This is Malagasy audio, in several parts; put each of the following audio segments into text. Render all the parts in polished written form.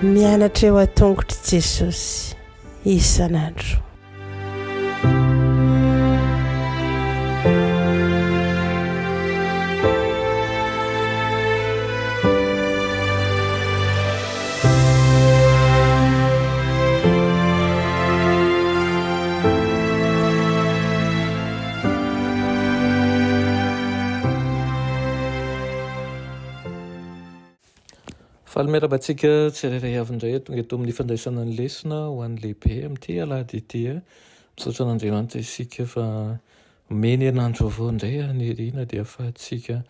Mianatra eo an-tongotr'i Jesosy isan'andro. Faly miarahaba antsika tsirairay avy indray tonga eto amin'ny fandraisana ny lesona ho an'ny lehibe amin'ity alahady ity. Misaotra an'Andriamanitra isika fa omeny herinandro vaovao indray ary ny irina dia ahafahantsika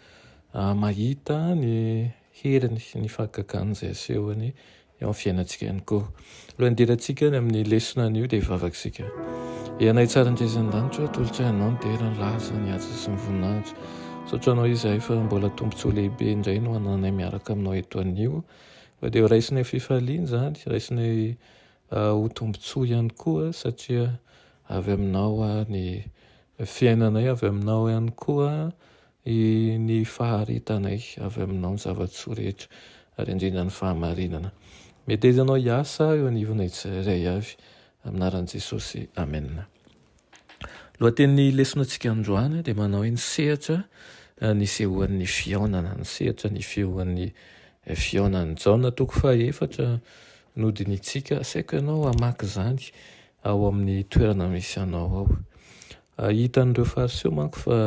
mahita ny heriny sy ny fahagagany izay asehony eo amin'ny fiainantsika ihany koa. Alohan'ny hidirantsika any amin'ny lesona anio dia hivavaka isika. Ianay tsara indrindra an-danitra, atolotra Ianao ny dera, ny laza, ny haja sy ny voninahitra. Misaotra Anao izahay fa mbola tombontsoa lehibe indray no anananay miaraka Aminao eto anio. Fa dia raisinay fifaliana izany, raisinay ho tombontsoa ihany koa satria avy Aminao ny fiainanay, avy Aminao ihany koa Ny faharetanay avy aminao ny zava-tsoa rehetra ary indrindra ny fahamarinana. Meteza anao hiasa eo anivonay tsirairay avy. Amin'ny anaran'i Jesosy. Amen. Lohatenin'ny lesonantsika androany dia manao hoe ny sehatra nisehoan'ny fihaonana, ny sehatra nisehoan'ny fihaonana. Jaona toko fahaefatra no dinihintsika. Asaiko ianao hamaky izany ao amin'ny toerana misy anao ao. Hitan'ireo Fariseo manko fa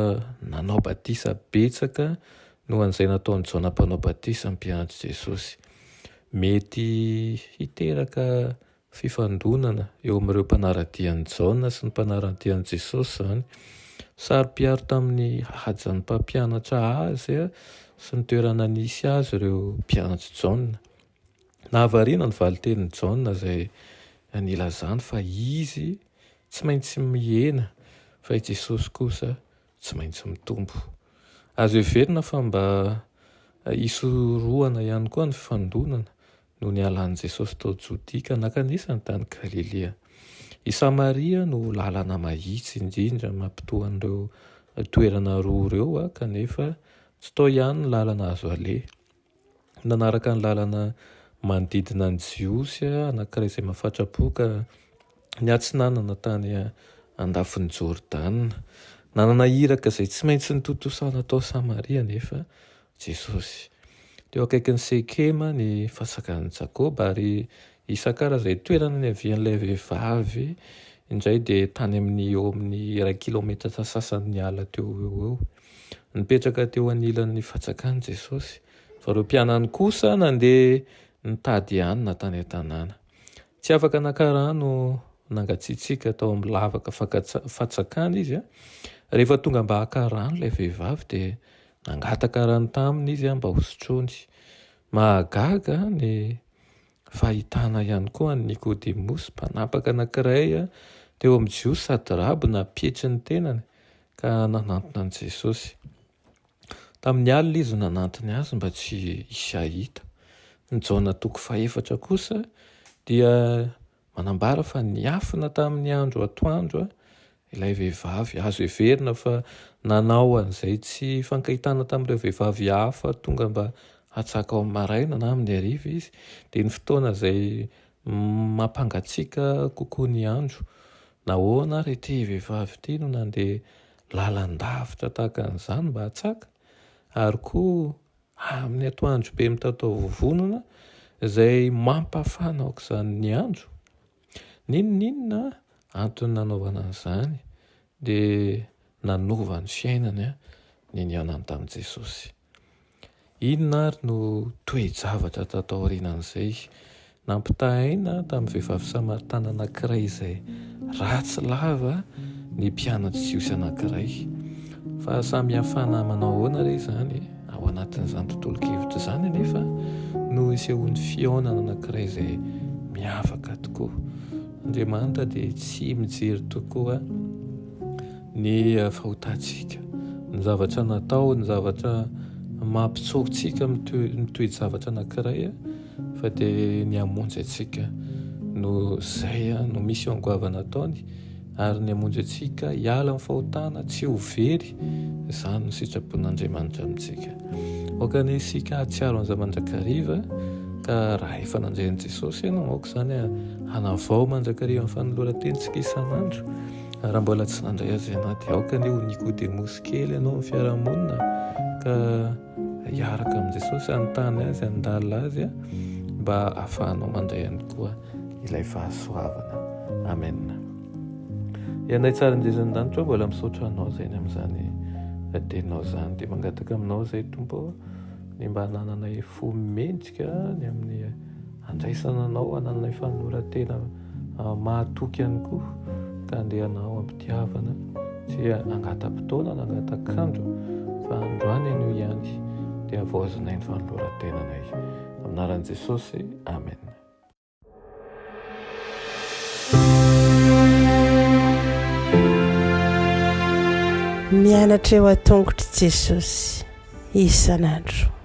nanao batisa betsaka noho an'izay nataon'i Jaona Mpanao Batisa ny mpianatr'i Jesosy. Mety hiteraka fifandonana eo amin'ireo mpanara-dia an'i Jaona sy ny mpanara-dia an'i Jesosy izany. Saro-piaro tamin'ny hajan'ny mpampianatra azy sy ny toerana nisy azy ireo mpianatr'i Jaona. Nahavariana ny valin-tenin'i Jaona izay nilazany fa izy tsy maintsy mihena fa i Jesosy kosa tsy maintsy mitombo. Azo heverina fa mba hisorohana ihany koa ny fifandonana no nialan'i Jesosy tao Jodia ka nankanesany tany Galilia. I Samaria no lalana mahitsy indrindra mampitohy an'ireo toerana roa ireo kanefa tsy tao ihany ny lalana azo aleha. Nanaraka ny lalana manodidina ny Jiosy anankiray izay mahafatrapo ka niatsinanana tany andafin'i Jordana. Nanana iraka izay tsy maintsy notontosana tao Samaria anefa Jesosy. Teo akaikin'i Sekema ny fasakan'i Jakoba ary Isakara izay toerana niavian'ilay vehivavy indray dia tany amin'ny eo amin'ny iray kilaometatra sasany niala teo ho eo. Nipetraka teo anilan'ny fantsakany Jesosy, fa ireo mpianany kosa nandeha nitady hanina tany an-tanàna. Tsy afaka naka rano nangatsiatsiaka tao amin'ny lavaka fantsakana izy. Rehefa tonga mba haka rano ilay vehivavy dia nangataka rano taminy izy mba hosotroiny. Mahagaga ny fahitana ihany koa an'i Nikodemosy, mpanapaka anankiray teo amin'ny Jiosy sady raby nampietry ny tenany ka nanantona an'i Jesosy. Tamin'ny alina izy no nanantona azy mba tsy hisy hahita. Ny Jaona toko fahefatra kosa dia manambara fa niafina tamin'ny andro atoandro ilay vehivavy. Azo heverina fa nanao an'izay tsy hifankahitana tamin'ireo vehivavy hafa tonga mba hatsaka ao amin'ny maraina na amin'ny hariva izy. Dia ny fotoana izay mampangatsiaka kokoa ny andro. Nahoana ary ity vehivavy ity no nandeha lalan-davitra tahaka an'izany mba hatsaka? Ary koa amin'ny atoandro be mitataovovonana izay mampafana aok'izany ny andro? N'inon'inona antony nanaovana an'izany dia nanova ny fiainany ny nihaonany tamin'i Jesosy. Inona ary no toe-javatra tato aorianan'izay? Nampitahaina tamin'ny vehivavy samaritana anankiray izay ratsy lava ny mpianatry jiosy anankiray. Fahasamihafana manao ahoana re izany? Ao anatin'izany tontolon-kevitra izany anefa no isehoan'ny fihaonana anankiray izay miavaka tokoa. Andriamanitra dia tsy mijery tokoa ny fahotantsika, ny zavatra natao, ny zavatra mampitsorintsika amin'ny toe-javatra anankiray fa dia ny hamonjy antsika no izay no mission goavana ataony. Ary ny hamonjy antsika hiala amin'ny fahotana, tsy ho very, izany no sitrapon'Andriamanitra amintsika. Aoka anie isika hahatsiaro an'izay mandrakariva, ka raha efa nandray an'i Jesosy ianao, aoka izany hanavao mandrakariva ny fanoloran-tenintsika isan'andro. Ary raha mbola tsy nandray azy ianao, dia aoka anie ho Nikodemosy kely ianao amin'ny fiarahamonina, ka hiaraka amin'i Jesosy, hanontany azy, handalina azy, mba hahafahanao mandray ihany koa ilay fahasoavana. Amen. Ianay tsara indrindra an-danitra, mbola misaotra anao izay ny amin'izany teninao izany. Dia mangataka aminao izay Tompo ny mba hanananay fo mendrika ny amin'ny andraisana anao, hanananay fanoloran-tena mahatoky ihany koa ka andehanao am-pitiavana, tsy hangatam-potoana na hangatak'andro fa androany anio ihany dia havaozinay ny fanoloran-tenanay. Amin'ny anaran'i Jesosy, Amen. Mianatra eo an-tongotr'i Jesosy isan'andro.